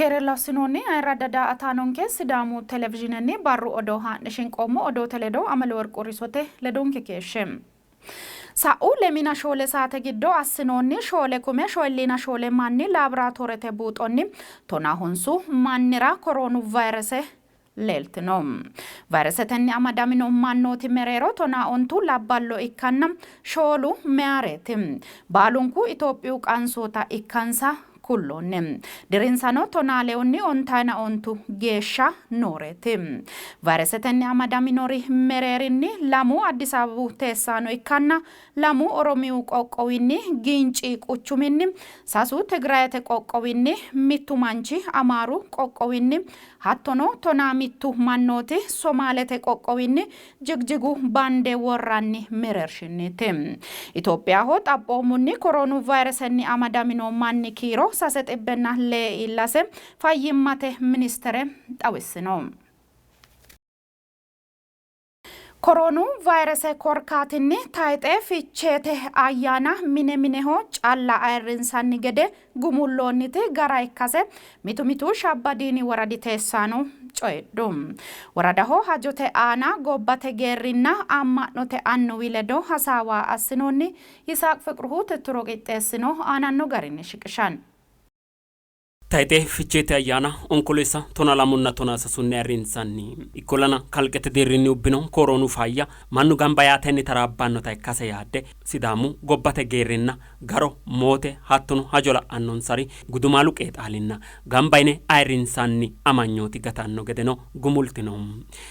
Keere lossinoonni ayirradda daa''ataanonke Sidaamu Televizhiinenni barru odoo haa'ne shinqoommo odoote ledo Amaleworqu Risote ledonke keeshshe. Sa'u lemina shoole saate giddo assinoonni shoole kume shoyilliina shoole manni laaboraatoorete buuxonni tonaa honsu mannira koroonu vayrese leeltino. Vayresetenni amadamino mannooti mereero tonaa ontu labballo ikkanna shoolu meyareeti. Baalunku Itophiyu qansoota ikkansa kulloonni. Dirinsano tonaa lewunni ontayina ontu geeshsha nooreeti. Vayresetenni amadaminori mereerinni lamu Addis Ababu teessaano ikkanna lamu Oromiyu qoqqowinni Ginci quchuminni, sasu Tigrayete qoqqowinni, mittu manchi Amaaru qoqqowinni hattono tonaa mittu mannooti Somaalete qoqqowinni Jigjigu bande worranni mereershinniiti. Itophiyaho xaphoomunni koroonu vayresenni amadamino manni kiiro sase xibbenna lee iillase fayyimmate ministere xawissino. Koroonu vayrese korkaatinni tayxe Ficheete ayyaana mine mineho calla ayirrinsanni gede gumulloonniti gara ikkase mitu mitu Shabbadiini woradi teessaano coyidhu. Woradaho hajote aana gobbate geerrinna amma'note annuwi ledo hasaawa assinoonni. Yisaaq Fiqruhu tittiro qixxeessino aananno garinni shiqishanno. Tayxe Ficheete ayyaana Onkoleessa tonaa lamunna tonaa sasunni ayirrinsanni. Ikkollana kalqete deerrinni ubbino koroonu fayya mannu gamba yaatenni taraabbannota ikkase yaadde Sidaamu gobbate geerrinna garo, moote hattono hajo la'annonsari gudumaalu qeexaalinna gamba yine ayirrinsanni amanyooti gatanno gedeno gumultino.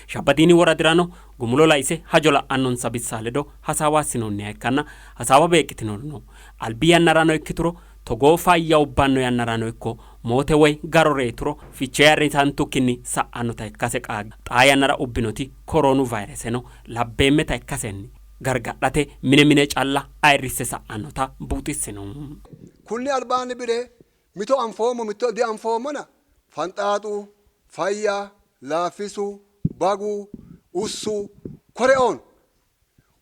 Shabbadiini woradirano gumulo laise hajo la'annonsa bissa ledo hasaawa assinoonniha ikkanna hasaawa beeqqitinorino albi yannarano ikkituro Togoo fayya ubbanno yannarano ikko moote woy garo reyituro Fichee ayirrisantukkinni sa'annota ikkase qaagge, xaa yannara ubbinoti koroonu vayireseno labbeemmeta ikkasenni gargadhate mine mine calla ayirrisse sa'annota buuxissino. Kunni albaanni bire mito anfoommo mito dianfoommona, Fanxaaxu, Fayya, Laaffisu, Bagu, Ussu, Koreoon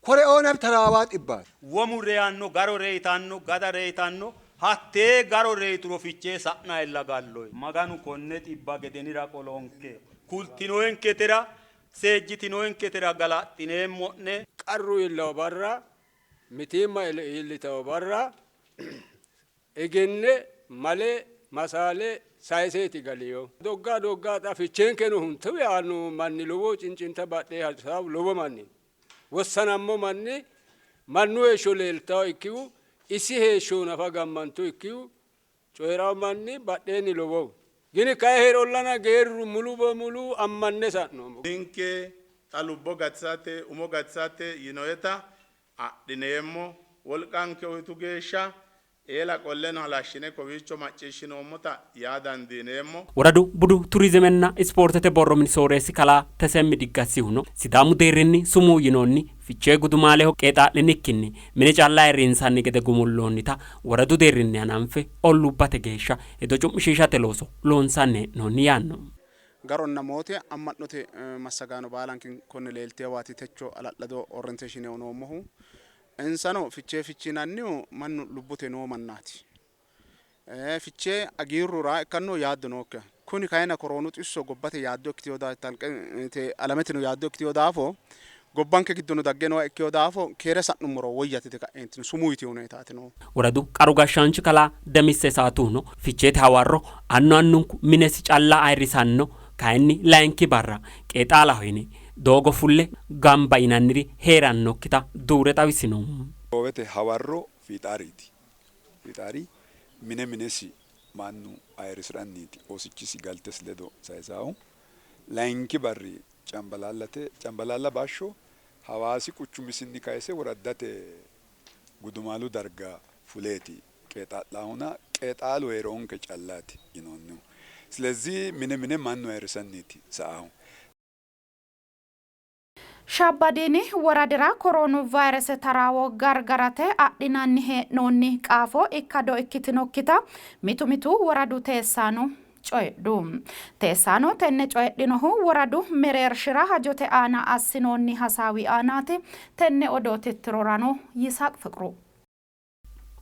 Koreoonab taraawaa xibbaati. Womu reyanno, garo reyitanno, gada reyitanno, hattee garo reyituro fichee sa'nayilla galloyi. Maganu konne xibba gedenira qolonke. Kultinoyinketera, seejjitinoyinketera galaxxineemmo'ne. Qarru iillawo barra, mitiimma iillitawo barra Egenne, male, masaale sayiseeti galino. Dogga dogga xa ficheenkeno huntu yaanno manni lowo cincinta badhee hasaawu lowo manni no. Wossanammo manni mannu heeshsho leeltawo ikkihu isi heeshsho nafa gammantu ikkihu coyi'rawo manni badheenni lowohu. Gini kayi hee'rollana geerru mulu bemulu ammanne sa'noommo. Ninke xa lubbo gatisate, umo gatisate yinoyeta adhineemmo. Wolqanke uyitu geeshsha eela qolleno halashshine kowiicho macciishshinoommota yaa dandiineemmo. Woradu Budu Turizimenna Ispoortete Borro Mini Sooreessi Kalaa Tesemmi Diggassihuno, Sidaamu deerrinni sumuu yinoonni Fichee Gudumaaleho qeexaa'linikkinni mine calla ayirrinsanni gede gumulloonnita woradu deerrinni hananfe olluubbate geeshsha hedo cu'mishiishate looso loonsanni hee'noonni yaanno. Garonna moote amma'note massagaano baalanki konne leeltinowaati techo hala'lado orrenteeshiine unoommohu. Insano Fichee fichiinannihu mannu lubbote noo mannaati. Fichee hagiirrura ikkanno yaaddo nookkiha. Kuni kayinni koroonu xisso gobbate yaaddo ikkitino daafo alameteno yaaddo ikkitino daafo gobbanke giddono dagge nooha ikkino daafo keere sa'nummoro woyyate yite ka'eentini sumuu yitino huneetaati noohu. Woradu qaru gashshaanchi kalaa Demisse Saatuhuno Ficheete hawarro annu annunku minesi calla ayirrisanno, kayinni layinki barra qeexaalaho yine doogo fulle gamba yinanniri hee'rannokkita duure xawisino. Roowete hawarro fiixaariiti. Fiixaari mine minesi mannu ayirrisi'ranniiti oosichisi galtesi ledo sayisaahu. Layinki barri Cambalaallate. Cambalaalla bashsho Hawaasi quchumisinni kayise woraddate gudumaalu darga fuleeti qeexaa'laahuna qeexaalu hee'roonke callaati yinoonnihu. Silezii mine mine mannu ayirrisanniiti sa'aahu. Shabbadiini woradira koroonu vayrese taraawo gargarate adhinanni hee'noonni qaafo ikkado ikkitinokkita mitu mitu woradu teessaano coyidhu. Teessaano tenne coyidhinohu woradu mereershira hajote aana assinoonni hasaawi aanaati. Tenne odoo tittirorano Yisaaq Fiqru.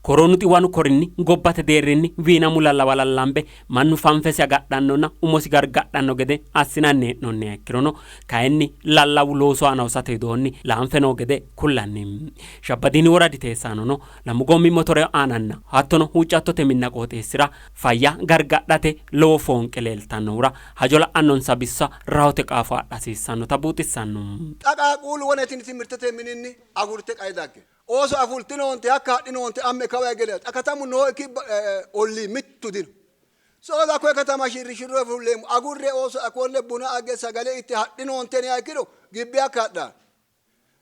Koroonu xiwanu korinni gobbate deerrinni wiinamu lallawa lallambe mannu fanfesi agadhannonna umosi gargadhanno gede assinanni hee'noonniha ikkirono kayinni lallawu loosu aana hosate widoonni laanfe noo gede kullanni. Shabbadiini woradi teessaanono lamu goommi motore aananna hattono huuccattote minna qooxeessira fayya gargadhate lowo foonqe leeltannohura hajo la'annonsa bissa rahote qaafo adha hasiissannota buuxissanno. Xa qaaqquullu wona tini timirtete mininni agurte qae dagge Ooso afultinoonte, hakka hadhinoonte, amme kawa higge. Xa katamu nooikki ollii mittu dino. Soodo hakkoye katama shirri shirro fulleemmo. Agurre ooso konne buna agge sagale itte hadhinoonte yiniha ikkiro gibbe hakka hadhanno.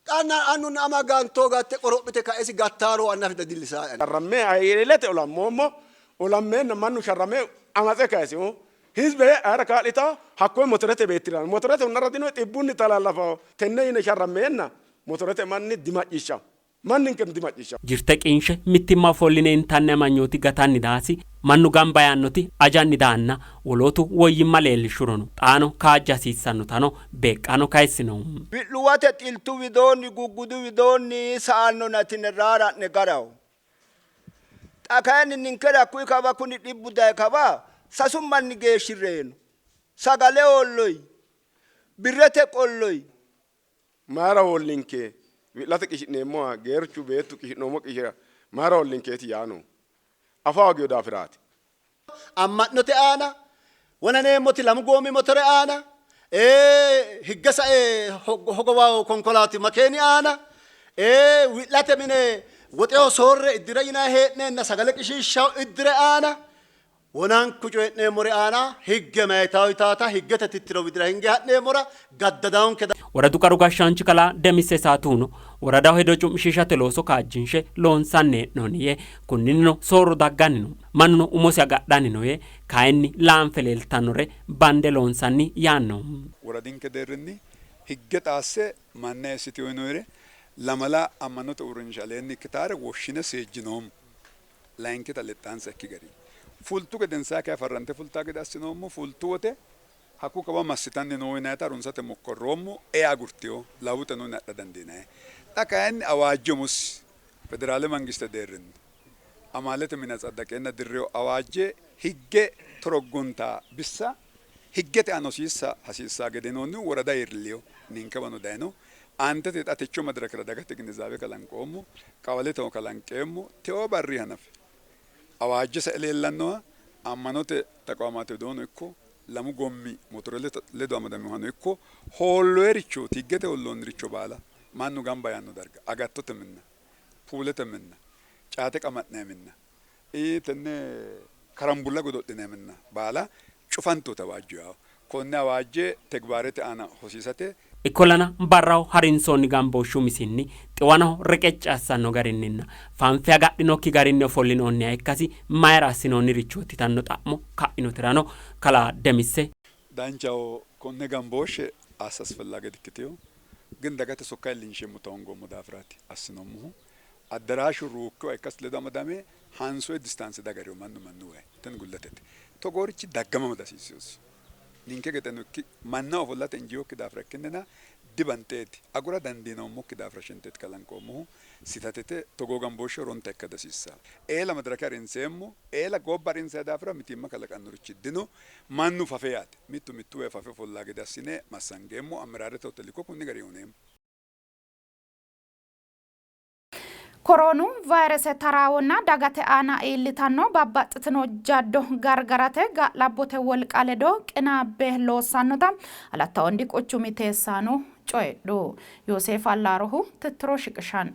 Xa annunna ama ganto gatte qorophite kaesi gattaaro annafi dadillisaae. Sharramme ayiilete olammoommo, olammeenna mannu sharrame amatse kayisino. Hizbe ayera kaa'litawo? Hakkoye motorete beettira. Motorete hunnara dino, xibbunni talallafawo. Tenne yine sharrammeenna motorete manni dimacciishshanno. Manninkeno dimacciishshanno. Jirte qinshe mittimma ofolline intanni amanyooti gatanni daasi, mannu gamba yaannoti ajanni daanna wolootu woyyimma leellishshurono xaano kaajja hasiissannotano beeqqaano kayissino. Wi'luwate xiltu widoonni guggudu widoonni sa'annona tine raara'ne garaho. Xa kayinni ninkera hakkuyi kawa kuni dhibbu dayi kawa sasu manni geeshshi reyino. Sagale hoolloyi, birrete qolloyi. Mayira hoollinke? Wi'late qishi'neemmoha geerchu beettu qishi'noommo qishira mayira hoollinkeeti yaano afa hoogino daafiraati. Amma'note aana, wonaneemmoti lamu goommi motore aana, higge sae hogowawo konkolaati makeeni aana, wi'late mine woxeho soorre iddire yinanni hee'neenna sagale qishiishshawo iddire aana, Wonanku coyi'neemmori aana higge mayitawo yitaata higgete tittiro widira hinge ha'neemmora gaddadaonke. Woradu qaru gashshaanchi kalaa Demisse Saatuno woradaho hedo cu'mishiishate looso kaajjinshe loonsanni hee'noonni yee, kunninnino soorro dagganni no, mannuno umosi agadhanni no yee, kayinni laanfe leeltannore bande loonsanni yaanno. Woradinke deerrinni higge xaasse manna eessitino yinoyire lamala ammanote uurrinsha aleenni ikkitaare woshshine seejjinoommo. Layinkita lexxansa ikki gari fultu gedensaa kayi farrante fultaa gede assinoommo. Fultu wote hakku kawa massitanni noo yinayita harunsate mokkorroommo. Ea agurtino, lawuxeno yine adha dandiinanni. Xa kayinni awaajje umosi federaale mangiste deerrinni amaalete mine atsaddaqeenna dirrino awaajje higge toroggonta bissa higgete aana hosiissa hasiissaa gede yinoonnihu worada iillino, ninkewano dayino. Aantete xa techo madirakera dagate ginizaabe kalanqoommo, qawaleteno kalanqeemmo. Tewo barri hanafe awaajje sae leellannoha ammanote taqwaamaate widoono ikko lamu gommi motore ledo amadaminohano ikko hoolloyerichooti, higgete hoolloonniricho baala mannu gamba yaanno darga, agattote minna, puulete minna, caate qama'nanni minna, tenne karambulla godo'linanni minna baala cufantuta awaajju yawo. Konne awaajje tegibaarete aana hosiisate. Ikkollana barraho harinsoonni gambooshshi umisinni xiwanaho reqecci assanno garinninna fanfe agadhinokki garinni ofollinoonniha ikkasi mayira assinoonnirichooti yitanno xa'mo ka'inotirano kalaa Demisse, Danchaho konne gambooshshe assa asfellage dikkitino, gin dagate sokka iillinsheemmota hoongoommo daafiraati assinoommohu. Addaraashu ruukkiwa ikkasi ledo amadame hansoyi distance diagarino mannu mannuwayi. Tini gullatete. Togoorichi daggama amada hasiissinosi. Ninke gedeno ikki mannaho ofollate injiinokki daafira ikkinnina dibanxeeti. Agura dandiinoommokki daafira shenteeti kalanqoommohu. Sitatete togoo gambooshshi horonta ikka dihasiissanno. Eela madirake harinseemmo. Eela gobba harinsayi daafira mitiimma kalaqannorichi dino. Mannu fafe yaate. Mittu mittuwayi fafe ofollaa gede assine massangeemmo. Ammeraarete hotelikko kunni garinni uyineemmo. Koroonu vayrese taraawonna dagate aana iillitanno babbaxxitino jaddo gargarate ga'labbote wolqa ledo qinaabbe loossannota Alatta Wondi quchumi teessaano coyidhu. Yooseef Allaarohu tittiro shiqishanno.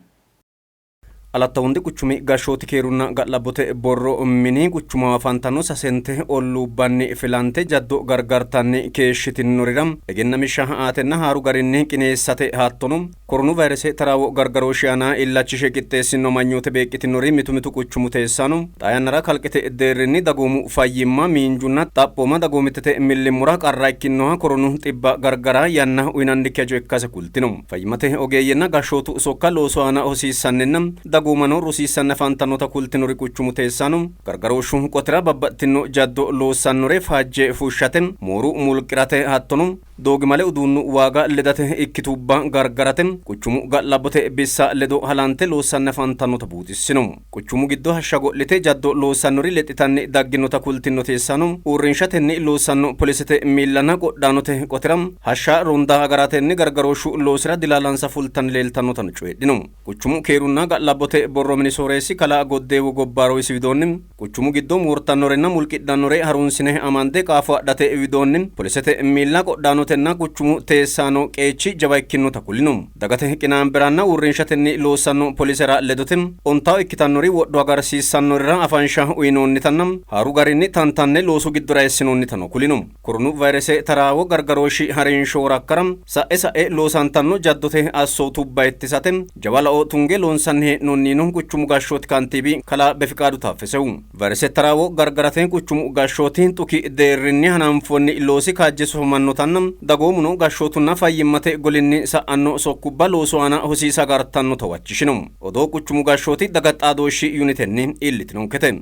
Alatta Wondi quchumi gashshooti keerunna ga'labbote borro mini quchumaho afantanno sasente olluubbanni filante jaddo gargartanni keeshshitinnorira egennamishsha aatenna haaru garinni qineessate hattono Koronu vayrese taraawo gargarooshshi aana illachishe qixxeessino amanyoote beeqqitinori mitu mitu quchumu teessaano, xaa yannara kalqete deerrinni dagoomu fayyimma, miinjunna xaphooma dagoomittete millimmora qarra ikkinnoha koronu xibba gargara yanna uynannikki hajo ikkase kultino. Fayyimmate ogeeyyenna gashshootu sokka loosu aana hosiissanninna dagoomano rosiissanni afantannota kultinori quchumu teessaano, gargarooshshu qotira babbaxxitino jaddo loossannore faajje fushshate, mooru mulqi'rate hattono Doogimale uduunnu waaga ledate ikkitubba gargarate quchumu ga'labbote bissa ledo halante loossanni afantannota buuxissino. Quchumu giddo hashsha go'lite jaddo loossannori lexxitanni dagginota kultino teessaano, uurrinshatenni loossanno polisete miillanna qodhaanote qotira hashsha ronda agaratenni gargarooshshu loosira dilaalansa fultanni leeltannotano coyidhino. Quchumu keerunna ga'labbote borro mini sooreessi kalaa Goddeewo Gobbaaro isi widoonni, quchumu giddo moortannorenna mulqidhannore harunsine amande qaafo adhate widoonni polisete miilla qodhaanotenna quchumu teessaano qeechi jawa ikkinota kulino. Dagate qinaamberanna uurrinshatenni loossanno polisera ledote ontawo ikkitannori wodho agarsiissannorira afansha uyinoonnitanna haaru garinni tantanne loosu giddora eessinoonnitano kulino. Koronu vayrese taraawo gargarooshshi harinsho rakkara sa'e sa'e loosantanno jaddote assootubba ittisate jawa lao tunge loonsanni hee'noonni yiinohu quchumu gashshooti kantiibi kalaa Befiqaadu Taaffesehu, vayrese taraawo gargarate quchumu gashshooti xuki deerrinni hananfoonni loosi kaajje sufamannotanna dagoomuno gashshootunna fayyimmate golinni sa'anno sokkubba loosu aana hosiisa agartannota huwachishino. Odoo quchumu gashshooti daga xaadooshshi yunitenni iillitinonkete.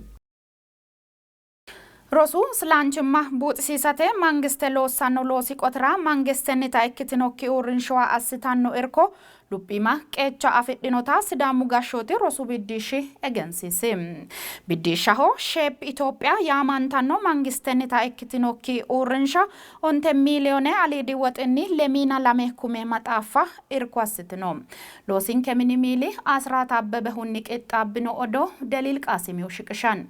Rosu slaanchimma buuxisiisate mangiste loossanno loosi qotira mangistennita ikkitinokki uurrinshuwa assitanno irko luphiima qeecha afidhinota Sidaamu gashshooti rosu biddishshi egensiisi. Biddishshaho Shape Ethiopia yaamantanno mangistennita ikkitinokki uurrinsha onte miiliyoone aliidi woxinni lemiina lame kume maxaaffa irko assitino. Loosinke mini miili Asiraat Abbebehunni qixxaabbino odoo Deliil Qaasimihu shiqishanno.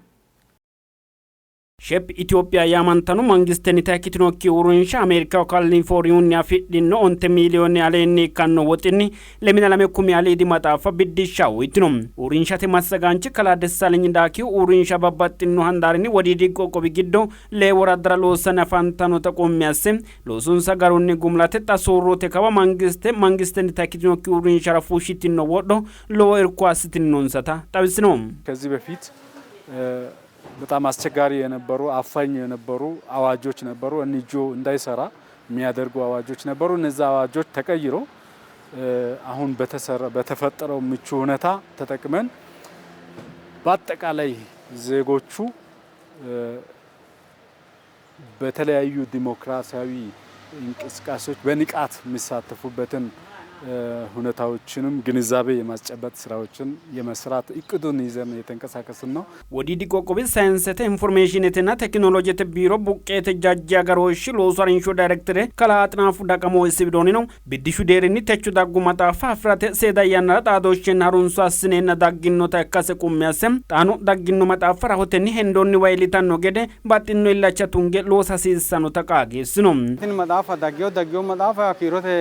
Shep Itophiya yaamantano mangistennita ikkitinokki uurrinsha Ameerikaho Kalifoorniyunni afidhino onte miiliyoone aleenni ikkanno woxinni lemina lame kumi aliidi maxaaffa biddishsha uytino. Uurrinshate massagaanchi kalaa Dessaaleny Daakihu uurrinsha babbaxxinno handaarinni Wodiidi qoqqowi giddo lee woraddara loossanni afantannota qummi asse loosonsa garunni gumulate xa soorrote kawa mangiste mangistennita ikkitinokki uurrinshara fushshitinno wodho lowo irko assitinnonsata xawisino. ከዚህ በፊት በጣም አስቸጋሪ የነበሩ አፋኝ የነበሩ አዋጆች ነበሩ። ኤንጂኦ እንዳይሰራ የሚያደርጉ አዋጆች ነበሩ። እነዛ አዋጆች ተቀይሮ አሁን በተፈጠረው ምቹ ሁኔታ ተጠቅመን በአጠቃላይ ዜጎቹ በተለያዩ ዲሞክራሲያዊ እንቅስቃሴዎች በንቃት የሚሳተፉበትን ሁኔታዎችንም ግንዛቤ የማስጨበጥ ስራዎችን የመስራት እቅዱን ይዘን እየተንቀሳቀስን ነው። Wodiidi qoqqowi sayinsete informeeshinetenna tekinolojete biiro buqqeete jajji agarooshshi loosu harinsho dayrektere kalaa Axinaafu Daqamo isi widoonnino biddishshu deerrinni techo daggu maxaaffa afi'rate seeda yannara xaadooshshenna harunso assineenna dagginnota ikkase qummi asse xaano dagginno maxaaffa rahotenni hendoonniwa iillitanno gede baxxinno illacha tunge loosa hasiissannota qaagiissino. Tini maxaaffa daggeyo daggeyo maxaaffa kiirote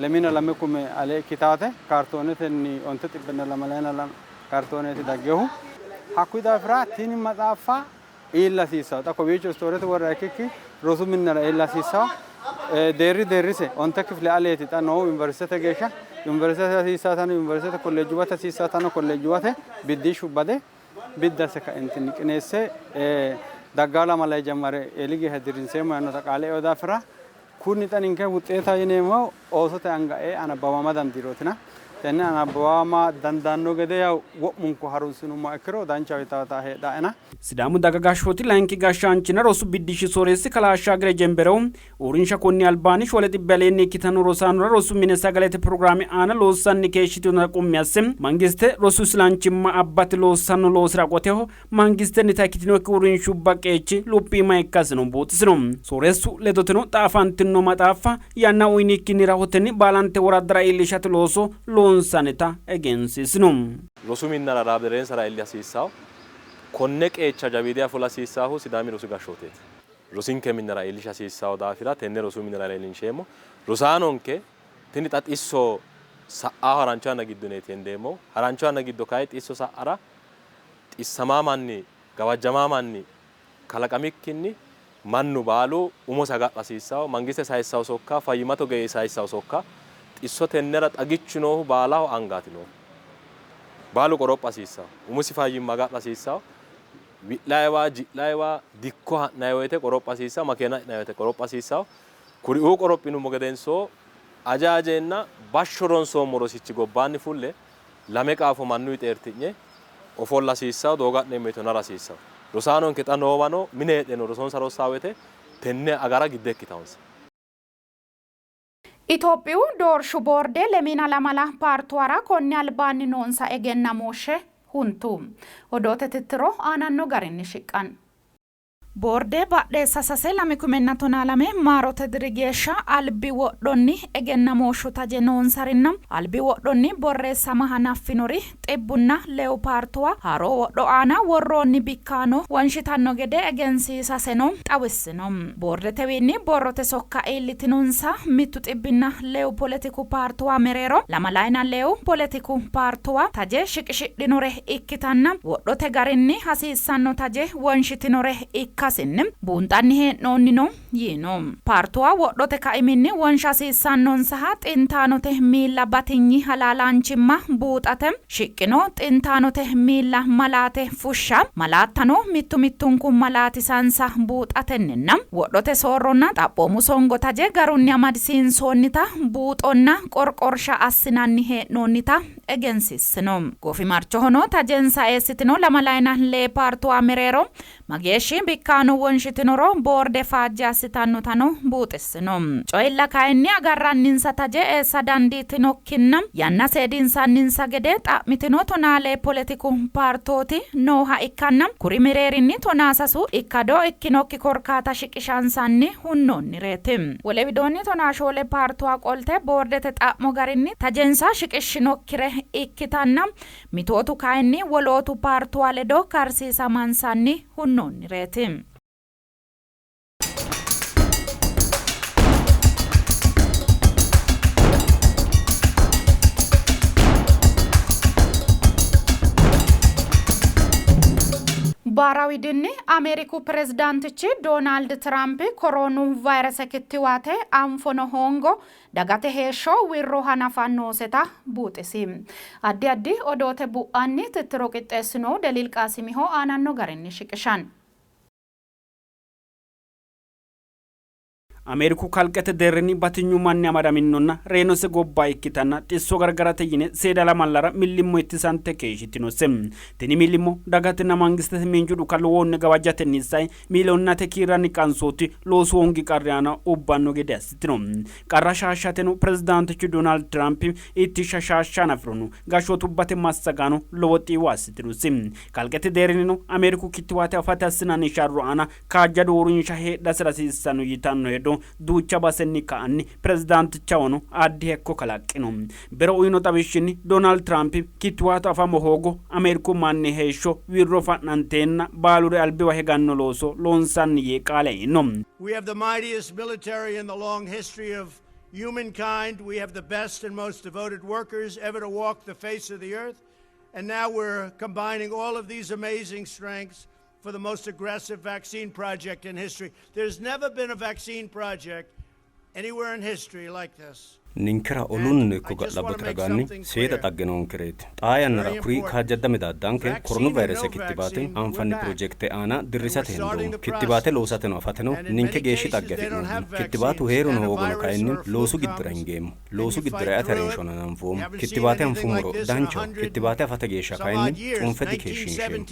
lemina lame kume ale ikkitaate kaartoonetenni onte xibbenna lamalayina lame kaartooneeti daggehu. Hakkuyi daafira tini maxaaffa iilla hasiissawo. Xa kowiicho istoorete worra ikkikki rosu minnara iilla hasiissawo. Deerri deerrise onte kifile aleeti xa noohu yuniversitete geeshsha. Yuniversitete hasiissaatano yuniversitete kolleejjuwate hasiissaatano kolleejjuwate biddishshu bade biddi asse kaentinni qineesse daggaa lamalayi jammare eeli geeshsha dirrinseemmo yaannota qaale eino daafira Kuni xa ninke wuxeetaho yineemmohu oosote anga ee anabbawama dandiirootina tenne anabbawama dandaanno gede yaw wo'munku harunsinummoha ikkiro danchaho yitaata heedhaena. Sidaamu daga gashshooti layinki gashshaanchinna rosu biddishshi sooreessi kalaa Ashaagire Jemberehu uurrinsha konni albaanni 700 aleenni ikkitanno rosaanora rosu mine sagalete pirogiraame aana loossanni keeshshitinota qummi asse mangiste rosu isilanchimma abbate loossanno loosira qoteho mangistennita ikkitinokki uurrinshubba qeechi luphiima ikkasino buuxisino. Sooreessu ledoteno xa afantinno maxaaffa yanna uynikkinni rahotenni baalante woraddara iillishate looso loonsannita egensiisino. Rosu minnara laabireensara iilla hasiissanno. Konne qeecha jawiidiha fula hasiissannohu Sidaami rosu gashshooteeti. Rosinke minnara iillisha hasiissanno daafira tenne rosu minnara iillinsheemmo. Rosaanonke tini xa xisso sa'aho harancho yanna giddo yineeti hendeemmohu. Harancho yanna giddo kayi xisso sa'ara xissamaa manni, gawajjamaa manni kalaqamikkinni mannu baalu umosi agadha hasiissanno. Mangiste sayissanno sokka, fayyimmate ogeeyye sayissanno sokka xisso tennera xagichu noohu baalaho angaati noohu. Baalu qoropha hasiissanno. Umisi fayyimma agadha hasiissanno. Wi'layiwa, ji'layiwa, dikko ha'nanni woyte qoropha hasiissanno, makeena ha'nanni woyte qoropha hasiissanno. Kuriuu qorophinummo gedensoo aja ajeenna bashsho ronsoommo rosichi gobbaanni fulle lame qaafo mannuyi xeerti'ne ofolla hasiissanno, doogo ha'neemmo woyteno nara hasiissanno. Rosaanonke xa noowano mine heedheno rosonsa rossanno woyte tenne agara gidde ikkitannonsa. Itophiyu doorshu boorde lemiina lamala paartuwara konni albaanni noonsa egennamooshshe huntu. Odoote tittiro aananno garinni shiqqanno. Boorde badheessa sase lame kumenna tonaa lame maarote diri geeshsha albi wodhonni egennamooshshu taje noonsarinna albi wodhonni borreessama hanaffinori xibbunna lewu paartuwa haaroo wodho aana worroonni bikkaano wonshitanno gede egensiisaseno xawissino. Boordetewiinni borrote sokka iillitinonsa mittu xibbinna lewu poletiku paartuwa mereero lamalayina lewu poletiku paartuwa taje shiqishidhinore ikkitanna wodhote garinni hasiissanno taje wonshitinore ikkasinni buunxanni hee'noonnino yiino. Paartuwa wodhote kaiminni wonsha hasiissannonsaha xintaanote miilla batinyi halaalaanchimma buuxate shiqqino xintaanote miilla malaate fushsha, malaattano mittu mittunku malaatisansa buuxatenninna wodhote soorronna xaphoomu songo taje garunni amadisiinsoonnita buuxonna qorqorsha assinanni hee'noonnita egensiissino. Goofimarchohono tajensa eessitino lamalayina lee paartuwa mereero mageeshshi bikkaano wonshitinoro boorde faajje assitannotano buuxissino. Coyilla kayinni agarranninsa taje eessa dandiitinokkinna yanna seedinsanninsa gede xa'mitino tonaalee poletiku paartooti nooha ikkanna kuri mereerinni tonaasasu ikkado ikkinokki korkaata shiqishansanni hunnoonnireeti. Wole widoonni tonaashoole paartuwa qolte boordete xa'mo garinni tajensa shiqishshinokkire ikkitanna Mitootu kayinni wolootu paartuwa ledo karsiisamansanni hunnoonnireeti. Baarawidinni Ameeriku pirezidaantichi Doonaald Tiraampi koroonu vayrese kittiwaate anfono hoongo Dagate heeshsho wirro hanafa nooseta buuxisi. Addi addi odoote bu'anni tittiro qixxeessinohu Deliil Qaasimiho aananno garinni shiqishanno. Ameeriku kalqete deerrinni batinyu manni amadaminnonna reyinose gobba ikkitanna xisso gargarate yine seeda lamallara millimmo ittisante keeshshitinose. Tini millimmo dagatenna mangistete miinju dhuka lowohunni gawajjatenni sae Miiliyoonnate kiirranni qansooti loosu hoongi qarri aana ubbanno gede assitino. Qarra shaashshateno pirezidaantichu Doonaald Tiraampi ittishsha shaashsha hanafirono gashshootubbate massagaano lowo xiiwo assitinosi. Kalqete deerrinnino Ameeriku kittiwaate afate assinanni sharro aana kaajjado uurrinsha heedhasira hasiissanno yitanno hedo duucha basenni ka'anni pirezidaantichahono addi hekko kalaqqino. Bero uyino xawishshinni Doonaald Tiraampi kittiwaatu afama hoogo Ameeriku manni heeshsho wirro fa'nanteenna baaluri albiwa higanno looso loonsanni yee qaale eino. We have the mightiest military in the long history of humankind. We have the best and most devoted workers ever to walk the face of the earth. And now we're combining all of these amazing strengths for the most aggressive vaccine project in history. There's never been a vaccine project anywhere in history like this. Ninkera olunnino ikko ga'labbote ragaanni seeda xagge noonkereeti. Xaa yannara kuri kaajjadda midaaddanke koronu vayrese kittibaate anfanni pirojekte aana dirrisate hendoommo. Kittibaate loosateno afateno ninke geeshshi xagge afi'noommo. Kittibaatu hee'rono hoogono kayinni loosu giddora hingeemmo. Loosu giddora eate harinshona hananfoommo. Kittibaate anfummoro danchaho. Kittibaate afate geeshsha kayinni cunfe dikeeshshiinsheemmo.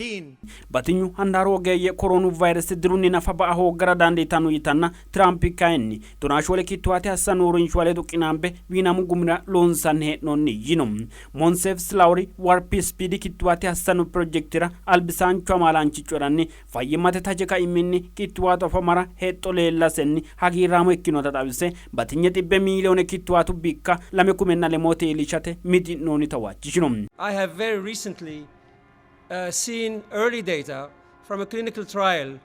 Batinyu handaaru ogeeyye koroonu vayrese dirunni nafa ba'a hooggara dandiitanno yitanna Tiraampi kayinni Tonaashoole kittiwaate assanno uurrinshuwa ledo qinaambe wiinamu gumira loonsanni hee'noonni yino. Monsef Slauri Warp Speed kittiwaate assanno pirojekitera albisaanchu amaalaanchi coyi'ranni, fayyimmate taje kaiminni kittiwaatu afamara hexxo leellasenni hagiirraamo ikkinota xawise, batinye xibbe miiliyoone kittiwaatu bikka 2010 iillishate mixi'noonnita huwachishino. I have very recently seen early data from a clinical trial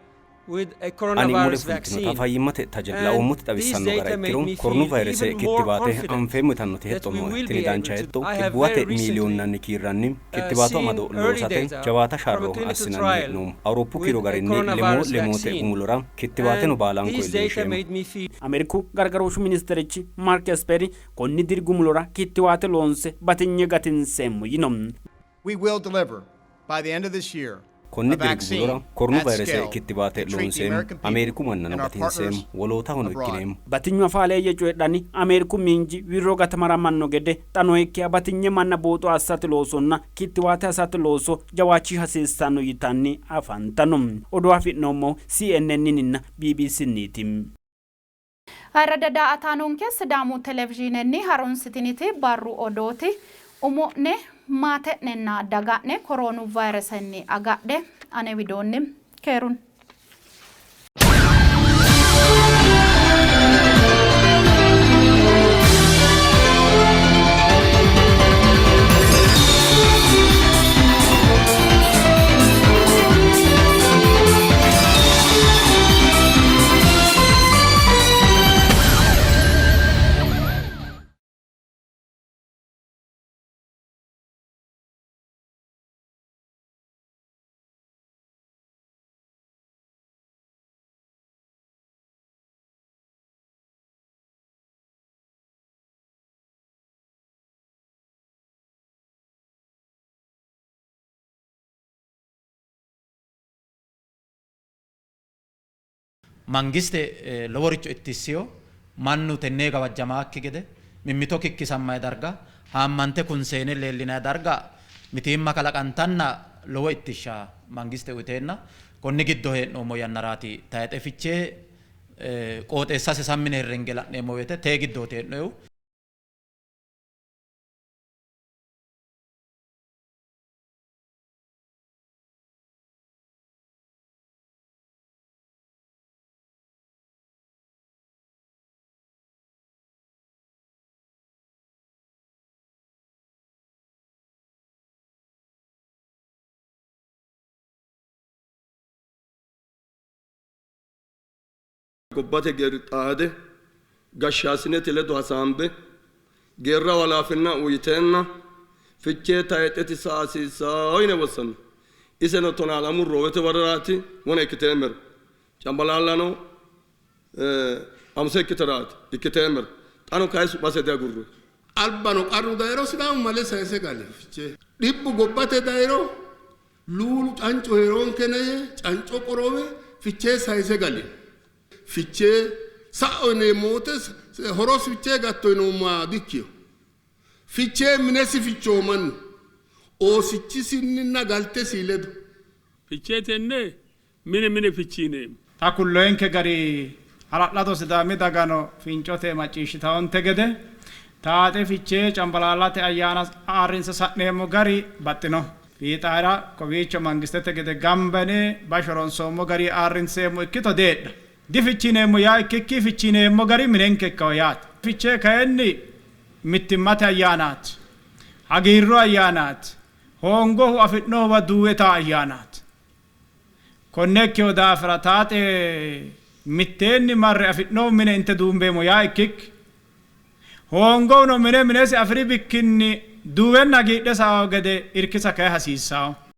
Ani mule fultinota fayyimmate taje laoommoti xawissanno gara ikkiro, koronu vayirese kittiwaate anfeemmo yitannoti hexxo nooe. Tini dancha hexxo xibbuwate miiliyoonnanni kiirranni kittiwaatu amado loosate jawaata sharro assinanni hee'noommo. Awuroppu kiiro garinni lemoo lemoote gumulora kittiwaateno baalanko iillinsheemmo. Ameeriku gargarooshshu ministerichi Mark Esperi konni diri gumulora kittiwaate loonse batinye gatinseemmo yino. We will deliver by the end of this year Konni diri gumulora koronu vayrese kittibaate loonseemmo, Ameeriku mannano gatinseemmo, wolootahono ikkineemmo. Batinyu afaaleeyye coyidhanni Ameeriku miinji wirro gatamaramanno gede xa noyikkiha batinye manna buuxo assate loosonna kittiwaate hasate looso jawaachisha hasiissanno yitanni afantanno. Odoo afi'noommohu CNN ninna BBC nniiti. Ayirradda daa''ataanonke Sidaamu televizhiinenni harunsitiniti barru odooti. Umo'ne, maate'nenna daga'ne koroonu vayiresenni agadhe. Ane widoonni keerun. Mangiste loworicho ittissino, mannu tenne gawajjamaakki gede mimmito kikkisammanni darga, haammante kunseene leellinanni darga mitiimma kalaqantanna lowo ittishsha mangiste uyiteenna konni giddo hee'noommo yannaraati tayixe Fichee qooxeessase sammine herrenge la'neemmo woyte tee giddooti hee'noyihu. Gobbate geerri xaade gashshaasinete ledo hasaambe geerraho halaafinna uyiteenna Fichee tayixeti saa hasiissanno yine wossanno. Iseno tonaa lamu roowete wararaati wona ikkiteemmero Cambalaallano Hamuse ikkitaraati ikkiteemmero xano kayi su'mase diagurroyi. Albano qarru dayiro Sidaamu male sayise gali Fichee dhibbu gobbate dayiro luulu canco heeroonkene yee canco qorowe Fichee sayise gali Fichee sa'o yineemmo wote horos Fichee gatto yinoommoha dikkino. Fichee minesi fichoomanni oosichisinninna galtesi ledo. Fichee tenne mine mine fichiineemmo. Xa kulloyinke gari hala'lado Sidaami dagano fincote macciishshitawonte gede taaxe Fichee Cambalaallate ayyaana ayirrinse sa'neemmo gari baxxinoho. Fiixaara kowiicho mangistete gede gamba yine bashsho ronsoommo gari ayirrinseemmo ikkito deedha. Difichiineemmo yaa ikkikki fichiineemmo gari minenke ikkawo yaate. Fichee kayinni mittimmate ayyaanaati. Hagiirru ayyaanaati. Hoongohu afi'nohuwa duuwe taa ayyaanaati. Konne ikkino daafira taaxe mitteenni marre afi'nohu mine inte duumbeemmo yaa ikkikki hoongohuno mine minesi afi'ri bikkinni duuwenna hagiidhe sa''awo gede irkisa kayi hasiissanno.